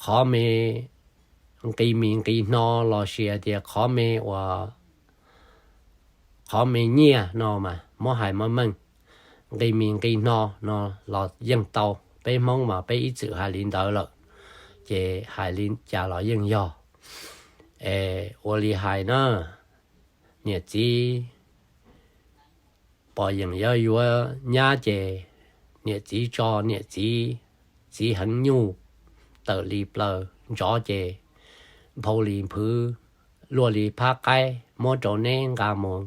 qhov me nqi mis nqi hno los sis tias qhov me uas qhov me nyiaj no mas muab hais meej meej, nqi mis nqi hno no los yeej tau. Peb Hmoob mas peb ib txwm hais li ntawd lawm, ces hais li cas los yeej yog. Es ua li hais na, niam txiv pom yeem yuav yuav nyab ces niam txiv tso niam txiv txiv heev nyuj tawm li plaws ntsov ces nphau li nphwv, luaj li phab qaib, muab rau neb nqa mus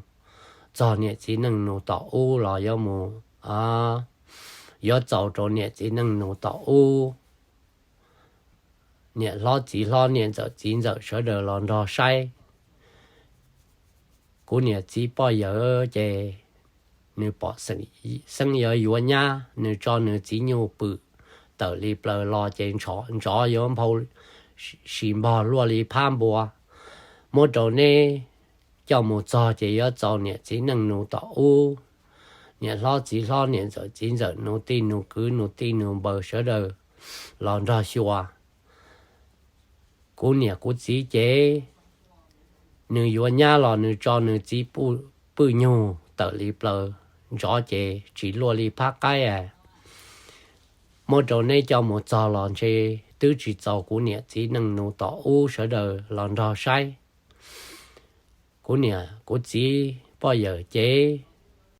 txog niam txiv neej nus tom ub los yuav mus, yuav txaus rau niam txiv neej nus tom ub. Niam hlob txiv hlob niam ntxawm txiv ntxawm sawv daws los nrog saib. Kuv niam txiv poj yawm ces nws pom xeeb yuav yuav nyab, nws tso nws txiv nyuj pwm tawm li plaws los ces ntsov yuav nphau si npog luaj li phab npua, muab rau neb coj mus txog ces yuav txaus niam txiv neej nus tom ub. Niam hlob txiv hlob niam ntxawm txiv ntxawm nus tij nus kwv nus tij nus npaws sawv daws los nrog xyuas. Kuv niam kuv txiv ces nws yuav nyab los nws tso nws txiv pwj nyuj tawm li plaws ntsov ces tsis luaj li phab qaib. Muab rau neb coj mus txog los ntshe twb tsis txaus kuv niam txiv neej nus tom ub sawv daws los nrog saib. Kuv niam kuv txiv poj yawm ces